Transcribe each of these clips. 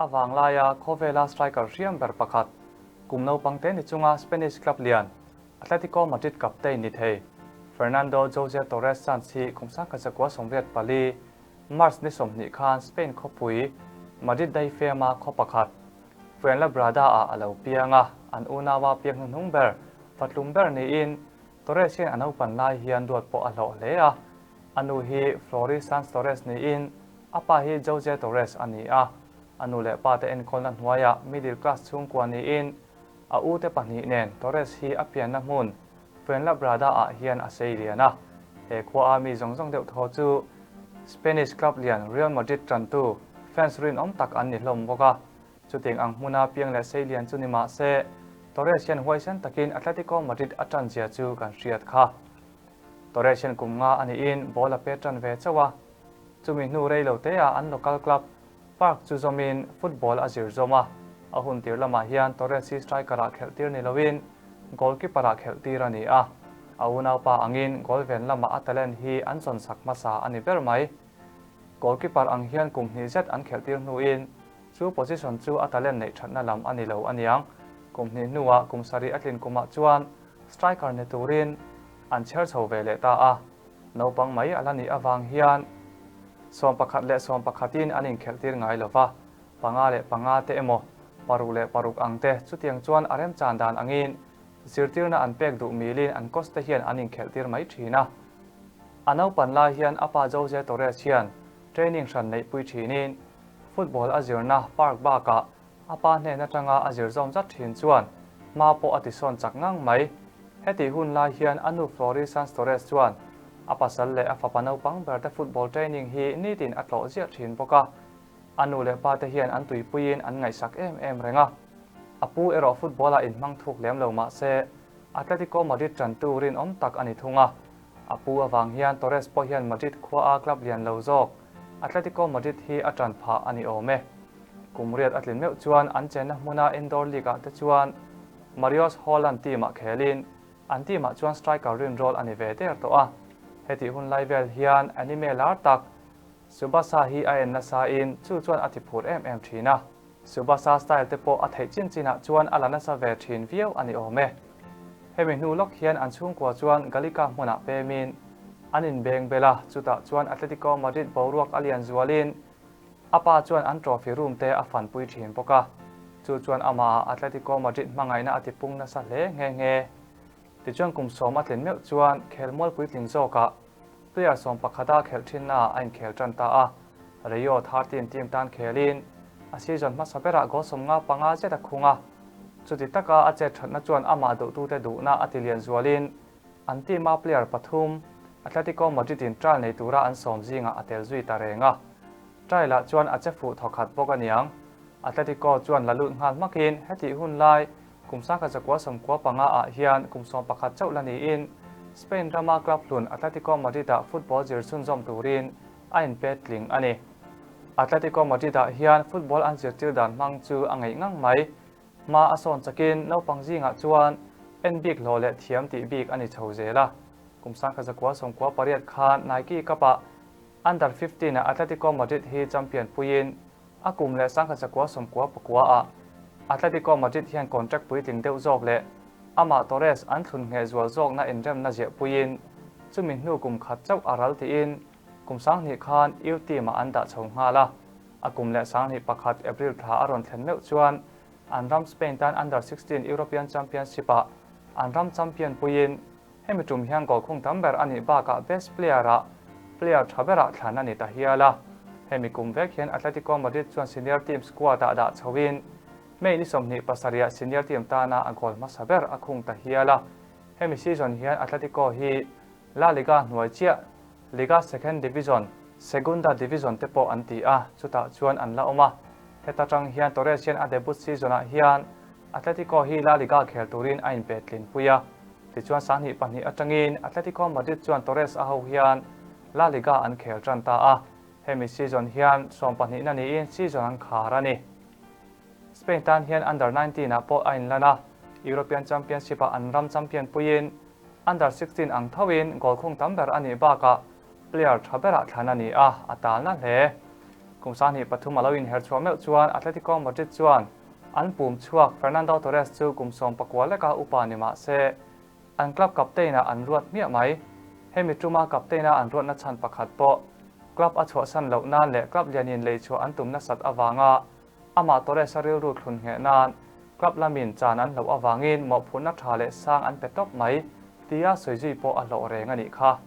A vanglaia khawvela striker hriam ber pakhat, kum naupang te ni chunga Spanish club lian Atletico Madrid captain ni thei Fernando Jose Torres Sanz hi kum 1984, March ni 20 khan Spain khawpui Madrid daifema khaw pakhat Fuenlabrada-ah a lo piang a, an unaua piang hnuhnung ber, fatlum ber niin Torres hian a naupan lai hian duat pawh a hlawh hle a. A nu hi Flori Sanz Torres niin a pa hi Jose Torres a ni a. A nu leh pa te enkawlna hnuaiah middle class chhungkua niin a ute pahnih nen Torres hi a pianna hmun Fuenlabrada-ah hian a sei lian a. He khua a mi zawng zawng deuh thaw chu Spanish club lian Real Madrid tantu fans rinawm tak an ni hlawm bawk a. Chutiang ang hmuna piang leh sei lian chu ni mah se, Torres hian huaisen takin Atletico Madrid a tan zia chu kan hriat kha. Torres hian kum nga a niin ball a pet tan ve chauh a. Chumi hnu rei lo teah an local club Park chu zawmin football a zir zawm a. A hun tir lamah hian Torres hi striker-ah khelh tir ni loin goalkeeper-ah khelh tir a ni a. A unaupa angin goal ven lamah a talent hi an zawnsak hmasa a ni ber mai. Goalkeeper ang hian kum hnih zet an khelh tir hnuin chu position chu a talent neih thatna lam a ni lo aniang. Kum hnih hnuah kum sarih a tlin kumah chuan striker ni turin an chher chho ve leh ta a. Naupang mai a la nih avang hian 11 leh 11 in an inkhelh tir ngai lo va, panga leh panga te emaw, paruk leh paruk ang te chutiang chuan a remchan dan angin zirtirna an pek duh milin an coach te hian an inkhelh tir mai thin a. A naupan lai hian a pa Jose Torres hian training hran neihpui thinin football a zirna park bakah a pa hnen atanga a zir zawm zat thin chuan hma pawh a tisawn chak ngang mai. Hetih hun lai hian a nu Flori Sanz Torres chuan a pasal leh a fapa naupang ber te football training hi nitin a tlawh ziah thin bawk a. A nu leh pa te hian an tuipuiin an ngaihsak em em reng a. A pu erawh football-ah inhmang thuk lem lo mah se Atletico Madrid tantu rinawm tak a ni thung a. A pu avang hian Torres pawh hian Madrid khua a club lian lo zawk Atletico Madrid hi a tan phah a ni awm e. Kum riat a tlin meuh chuan an chenna hmuna indoor league-ah te chuan Marios Holland team-ah khelin an team-ah chuan striker rin role a ni ve der tawh a. Hetih hun lai vel hian anime lar tak Tsubasa hi a en nasa in chu chuan a ti phur em em thin a. Tsubasa style te pawh a theih chin chinah chuan a la nasa ve thin viau a ni awm e. Hemi hnu lawk hian an chhungkua chuan Gallica hmunah pemin an inbeng bel a, chutah chuan Atletico Madrid boruak a lian zualin a pa chuan an trophy room te a fanpui thin bawk a, chu chuan amah ah Atletico Madrid hmangaihna a tipung nasa hle nghe nghe. Tichuan kum 10 a tlin meuh chuan khelmual puitling zawkah player 11 a khelh thinnaah a inkhel tan ta a, Rayo 13 team tan khelin a season hmasa berah goal 55 zet a khung a, chuti taka a chet thatna chuan amah duhtute duhna a tilian zualin an team a player pathum Atletico Madrid in trial nei tura an sawm zingah a tel zui ta reng a. Trial ah chuan a che fuh thawkhat bawk aniang. Atletico chuan la lut nghal hmakin hetih hun lai kum 1995 ah hian kum 11 chauh la niin Spain rama club hlun Atletico Madrid ah football zir chhunzawm turin a inpet tling a ni. Atletico Madrid ah hian football an zirtir dan hmang chu a ngeih ngang mai. Hma a sawn chakin naupang zingah chuan en bik hlawh leh thiam tih bik a ni chho zel a. Kum 1998 khan Nike Cup ah Under 15 ah Atletico Madrid hi champion puiin a kum leh 1999 ah Atletico Madrid hian contract puitling deuh zawk leh amah Torres an thlun ngheh zual zawkna inremna ziah puiin chumi hnu kum khat chauh a ral tiin kum 2000 khan youth team ah an dah chho nghal a. A kum leh 2001 April thla a rawn thlen meuh chuan an ram Spain tan Under 16 European Championship ah an ram champion puiin hemi tum hian goal khung tam ber a nih bakah best player ah player tha berah thlan a ni ta hial a. Hemi kum vek hian Atletico Madrid chuan senior team squad ah dah chhoin May ni 27 ah senior team tana a goal hmasa ber a khung ta hial a. Hemi season hian Atletico hi La Liga hnuai chiah Liga Second Division, Segunda Division te pawh an ti a, chutah chuan an la awm a. Heta tang hian Torres hian a debut season ah hian Atletico hi La Liga khel turin a inpet tlin pui a. Tichuan 2002 atangin Atletico Madrid chuan Torres a ho hian La Liga an khel tan ta a. Hemi season hian 12 na niin season an khar a ni. Spain tan hian Under 19 ah pawh a inlan a, European Championship ah an ram champion puiin Under 16 ang thoin goal khung tam ber a nih bakah player tha berah thlan a ni a, a talna hle. Kum 23 a lo inher chhuah meuh chuan Atletico Madrid chuan an pum chhuak Fernando Torres chu kum 19 leka upa ni mah se an club captain-ah an ruat hmiah mai. Hemi tuma captain-a an ruatna chhan pakhat pawh club a chhuahsan loh nan leh club lianin lei chhuah an tum nasat avanga amah Torres-a rilru thlun ngheh nan club lamin chan an hloh avangin mawhphurhna tha leh sang an pe tawp mai tia sawi zui pawh a hlawh reng a nih kha.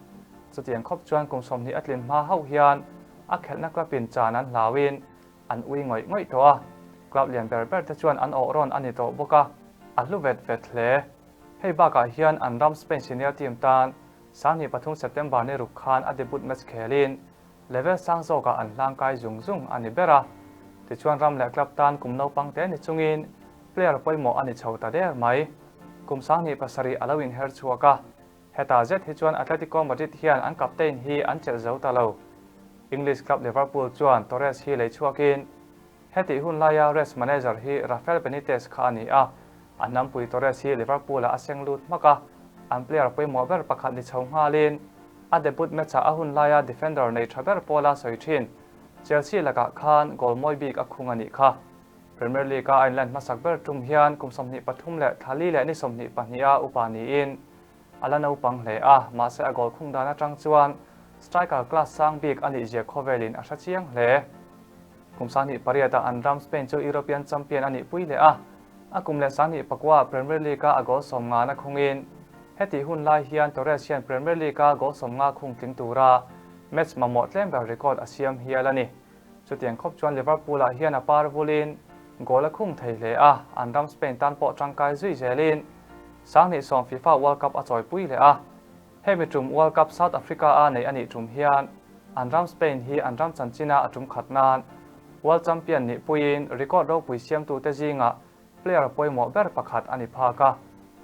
Chutiang khawp chuan kum 20 a tlin hma hauh hian a khelhna club-in chan an hlauin an ui ngawih ngawih tawh a, club lian ber ber te chuan an awh rawn a ni tawh bawk a, a hlu vet vet hle. Hei bakah hian an ram Spain senior team tan 23 September ni ruk khan a debut match khelin level sang zawkah an hlangkai zung zung a ni ber a. Tichuan ram leh club tan kum naupang te ni chungin player pawimawh a ni chho ta der mai. Kum 27 a lo inher chhuak a, hetah zet hi chuan Atletico Madrid hian an captain hi an chelh zo ta lo. English club Liverpool chuan Torres hi lei chhuakin hetih hun laia Reds manager hi Rafael Benitez kha a ni a, a hnampui Torres hi Liverpool-ah a seng lut hmak a, an player pawimawh ber pakhat ni chho nghalin a debut match-ah a hun laia defender nei tha ber pawla sawi thin Chelsea lakah khan goal mawi bik a khung a nih kha. Premier League-a a inlan hmasak ber tum hian kum 23 leh thla li leh ni 22 a upa niin a la naupang hle a, mahse a goal khung dan atang chuan striker class sang bik a nihzia khawvelin a hre chiang hle. Kum 28 ah an ram Spain chu European champion a nihpui leh a, a kum leh 29 ah Premier League-a a goal 90 na khungin hetih hun lai hian Torres hian Premier League-a goal 50 khung tling tura match mamawh tlem ber record a siam hial a ni. Chutiang khawp chuan Liverpool-ah hian a par vulin goal a khung thei hle a, an ram Spain tan pawh tangkai zui zelin 2010 FIFA World Cup a chawipui leh a. Hemi tum World Cup South Africa-a nei a nih tum hian an ram Spain hi an ram chanchina a tum khat nan World Champion nihpuiin record ropui siamtute zingah player pawimawh ber pakhat a ni phak a.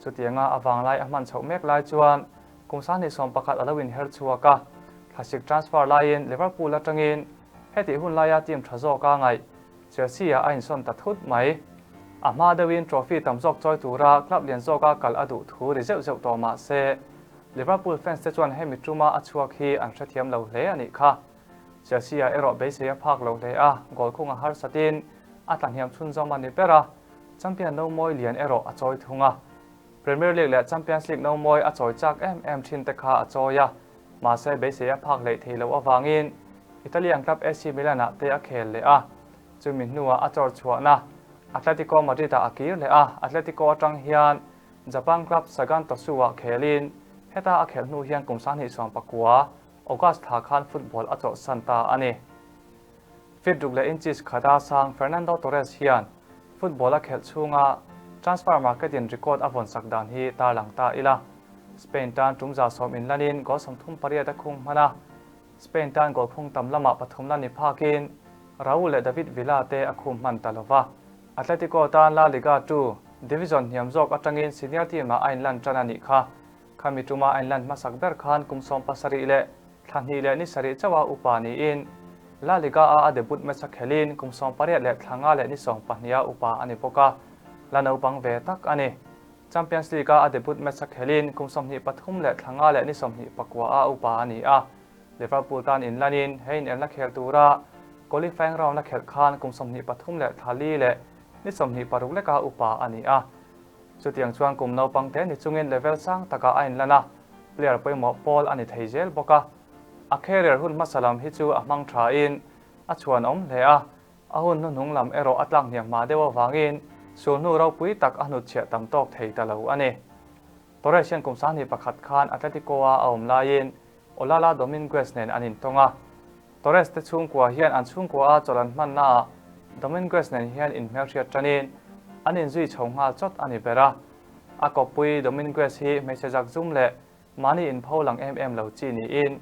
Chutianga a vanglai a hman chhoh mek lai chuan kum 21 a lo inher chhuak a, thlasik transfer laiin Liverpool atangin hetih hun laia team tha zawk a ngaih Chelsea-ah a insawn ta thut mai. A hma deuhin trophy tam zawk chawi tura club lian zawka kal a duh thu ri zeuh zeuh tawh mah se Liverpool fans te chuan hemi tuma a chhuak hi an hrethiam lo hle a nih kha. Chelsea-ah erawh beisei a phak lo hle a, goal khung a harsatin a tlahniam chhunzawm a ni ber a, champion no mawi lian erawh a chawi thung a. Premier League leh Champions League no mawi a chawi chak em em thin te kha a chawi a, mahse beisei a phak hleih thei loh avangin Italian club AC Milan-ah te a khel leh a, chumi hnuah a chawr chhuahna Atletico Madrid-ah a kir leh a, Atletico atang hian Japan club Sagan Tosu-ah khelin heta a khelh hnu hian kum 2019 August thla khan football a chawlhsan ta a ni. Feet ruk leh inches khata sang Fernando Torres hian football a khelh chhunga transfer market-in record a vawnsak dan hi tarlang ta ila. Spain tan tum 110 inlanin goal 38 a khung hman a, Spain tan goal khung tam lamah pathum la ni phakin Raul leh David Villa te a khum hman ta lova. Atletico tan La Liga 2 division hniam zawk atangin senior team-ah a inlan tan a nih kha. Khami tuma a inlan hmasak ber khan kum 17 leh thla hnih leh ni sarih chauha upa niin La Liga-a a debut match a khelin kum 18 leh thla nga leh ni 12 a upa a ni bawk a, la naupang ve tak a ni. Champions League-a a debut match a khelin kum 23 leh thla nga leh ni 29 a upa a ni a, Liverpool tan inlanin he inelna khel tura qualifying round a khelh khan kum 23 leh thla li leh ni 26 leka upa a ni a. Chutiang chuan kum naupang te ni chungin level sang takah a inlan a, player pawimawh pawl a ni thei zel bawk a. A career hun hmasa lam hi chu a hmang thain a chhuan awm hle a, a hun hnuhnung lam erawh a tlak hniam hma deuh avangin sulhnu ropui tak a hnutchhiah tam tawk thei ta lo a ni. Torres hian kum 21 khan Atletico-a a awm laiin Olala Dominguez nen an intawng a. Torres te chhungkua hian an chhungkua a chawlh an hmannaah Dominguez nen hian inhmelhriat tanin an inzui chho nghal chawt a ni ber a. A kawppui Dominguez hi hmeichhe zak zum leh mahni inpho lang em em lo chi niin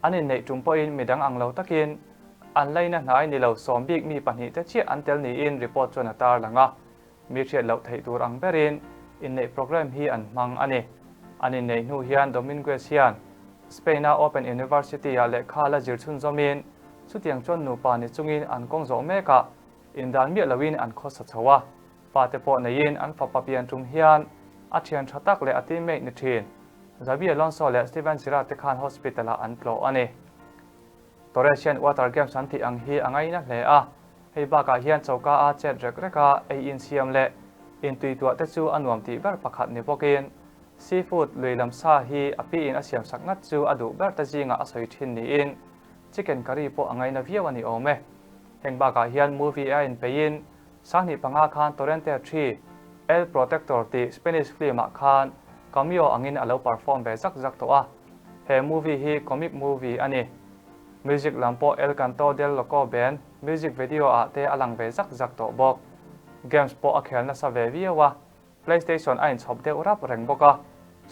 an inneih tum pawhin midang ang lo takin an laina hnai ni lo sawm bik mi pahnih te chiah an tel niin report chuan a tarlang a. Mi hriat loh theih tur ang berin inneih program hi an hmang a ni. An inneih hnu hian Dominguez hian Spain-a Open University-ah lehkha la zir chhunzawmin chutiang chuan nupa ni chungin an kawng zawh mekah indan miah loin an khawsa chho a. Fate pawh neiin an fapa pian tum hian a thian tha tak leh a teammate ni thin Xabi Alonso leh Steven Gerrard te khan hospital-ah an tlawh a ni. Torres hian water games an tih ang hi a ngaina hle a, hei bakah hian choka a chet rek rek a, ei insiam leh intuituah te chu a nuam tih ber pakhat ni bawkin seafood lui lam sa hi a piin a siam sak ngat chu a duh ber te zingah a sawi thin niin chicken curry pawh a ngaina viau a ni awm e. Heng bakah hian movie a inpeiin Sanghnih panga khan Torrente Thi, El Protector tih Spanish film-ah khan cameo angin a lo perform ve zak zak tawh a. He movie hi comic movie a ni. Music lam pawh El Canto del Loco band music video-ah te a lang ve zak zak tawh bawk. Games pawh a khel nasa ve viau a, PlayStation a inchhawp deuh rap reng bawk a.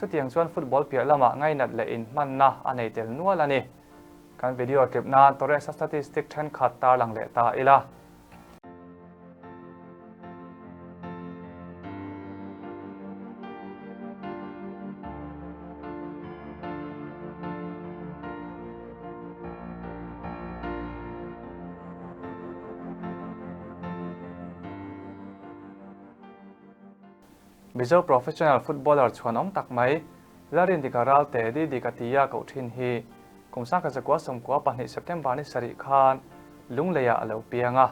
Chutiang chuan football piah lamah ngainat leh inhmanna a nei tel nual a ni. Kan video tlip nan Torres-a statistic thenkhat tarlang leh ta ila. Mizo professional footballer chhuanawm tak mai, Lalrindika Ralte Didika tia koh thin hi kum 1992 September ni sarih khan Lungleiah a lo piang a.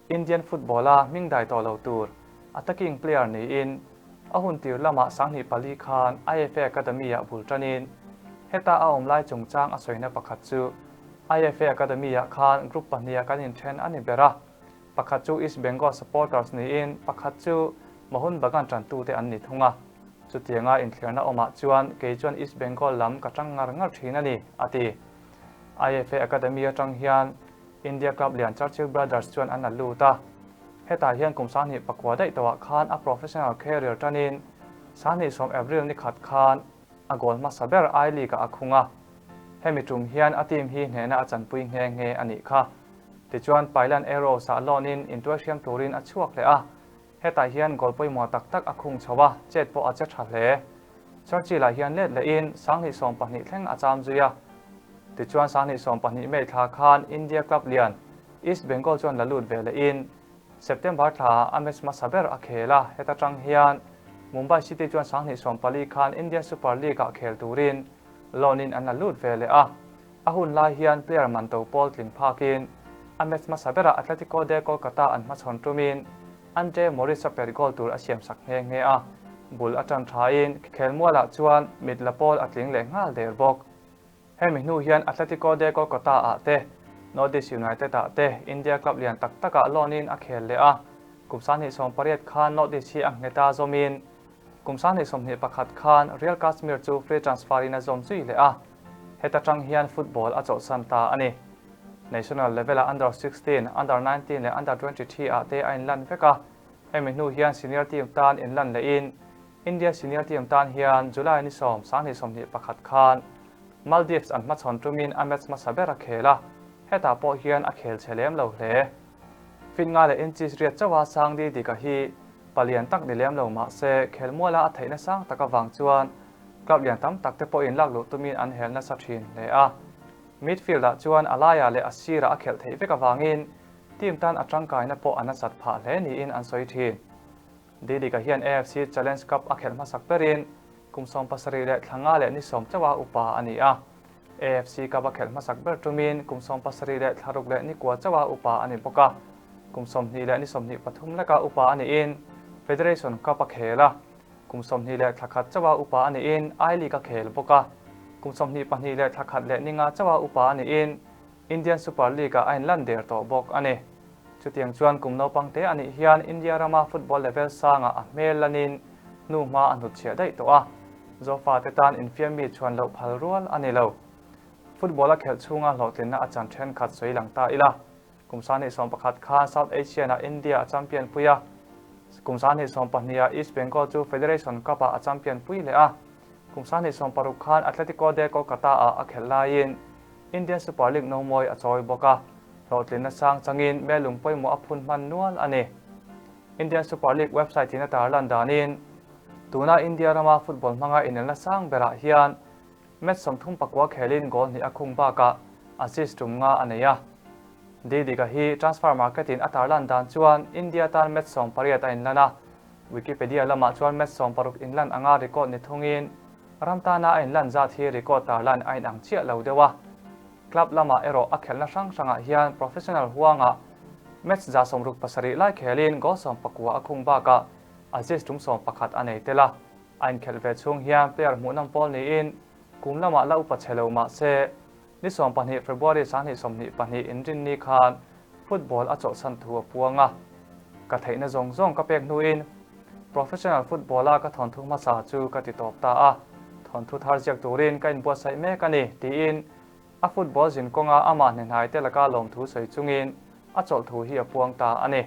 Indian football-a hming dai tawh lo tur attacking player niin a hun tir lamah 2004 khan IFA Academy-ah bul tanin heta a awm lai chungchang a sawina pakhat chu IFA Academy-ah khan group pahniha kan inthen a ni ber a, pakhat chu East Bengal supporters niin pakhat chu Mohun Bagan tantute an ni thung a. Chutianga inthliarna awmah chuan kei chuan East Bengal lam ka tang ngar ngar thin a ni, a ti. IFA Academy atang hian India club lian Churchill Brothers chuan an la lut a. Hetah hian kum 29 daih tawhah khan a professional career tanin 20 April ni khat khan a goal hmasa ber I-League-ah a khung a. Hemi tum hian a team hi hnehna a chanpui nghe nghe a nih kha. Tichuan Pailan Arrows-ah loan-in intuaihriam turin a chhuak leh a. Hetah hian goal pawimawh tak tak a khung chho a, chet pawh a che tha hle. Churchill-ah hian let lehin 2020 thleng a cham zui a. Tichuan 2020 May thla khan India club lian East Bengal chuan la lut ve lehin September thlaah a match hmasa ber a khel a, heta tang hian Mumbai City chuan 2024 khan Indian Super League-ah khel turin loan-in an la lut ve leh a. A hun lai hian player man to pawl tling phakin a match hmasa berah Atletico de Kolkata an hmachhawn tumin Andre Morris-a pet goal tur a siamsak nghe nghe a, bul a tan thain khelmualah chuan mit la pawl a tling leh nghal der bawk. Hemi hnu hian Atletico de Kolkata-ah te, Northeast United-ah te India club lian tak takah loan-in a khel leh a, kum 2018 khan Northeast hi a nghet a zawmin kum 2021 khan Real Kashmir chu free transfer-in a zawm zui leh a. Heta tang hian football a chawlhsan ta a ni. National level-ah Under 16, Under 19 leh Under 23 ah te a inlan vek a. Hemi hnu hian senior team tan inlan lehin India senior team tan hian July ni 10, 2021 khan Maldives an hmachhawn tumin a match hmasa ber a khel a, hetah pawh hian a khel chhe lem lo hle. Fit nga leh inches riat chauha sang di dika hi palian tak ni lem lo mah se khelmuala a theihna sang tak avang chuan Club lian tam tak te pawhin lak luh tumin an hel nasa thin hle a. Midfield-ah chuan a laiah leh a sirah a khelh theih vek avangin team tan a tangkaina pawh a nasat phah hle niin an sawi thin. Didika hian AFC Challenge Cup a khelh hmasak berin kum 17 leh thla nga leh ni sawm chauha upa a ni a. AFC Cup a khelh hmasak ber tumin kum 17 leh thla ruk leh ni kua chauha upa a ni bawk a. Kum 20 leh ni 23 leka upa a niin Federation Cup a khel a. Kum 20 leh thla khat chauha upa a niin I-League a khel bawk a. Kum 22 leh thla khat leh ni nga chauha upa a niin Indian Super League-ah a inlan der tawh bawk a ni. Chutiang chuan kum naupang te a nih hian India rama football level sangah a hmel lanin hnu hma a hnutchhiah daih tawh a. Zofa te tan infiammi chhuan loh phal rual a ni lo. Football a khelh chhunga hlawhtlinna a chan thenkhat sawi lang ta ila. Kum 2011 khan South Asian-ah India a champion pui a, kum 2022-ah East Bengal chu Federation Cup-ah a champion pui leh a, kum 2016 khan Atletico de Kolkata-ah a khelh laiin Indian Super League nomawi a chawi bawk a, hlawhtlinna sang changin melung pawimawh a phun hman nual a ni. Indian Super League website-in a tarlan danin, tuna India rama football hmanga inelna sang berah hian Match 39 khelin goal hnih a khung bakah assist tum nga a nei a. Didika hi transfer market-in a tarlan dan chuan India tan match 18 a inlan a. Wikipedia lamah chuan match 60 inlan anga record ni thungin ram tana a inlan zat hi record tarlan a inang chiah lo deuh a. Club lamah erawh a khelhna hrang hrangah hian professional huangah match 67 lai khelin goal 19 a khung bakah assist tum 11 a nei tel a. A inkhelh ve chhung hian player hmuhnawm pawl niin kum lamah la upa chhe lo mah se ni 12 February 2022 inrinni khan football a chawlhsan thu a puang a. Ka theihna zawng zawng ka pek hnuin professional football-a ka thawnthu hmasa chu ka ti tawp ta a, thawnthu thar ziak turin ka inbuatsaih mek a ni, tiin a football zin kawnga amah hnehnai te laka lawmthu sawi chungin a chawlh thu hi a puang ta a ni.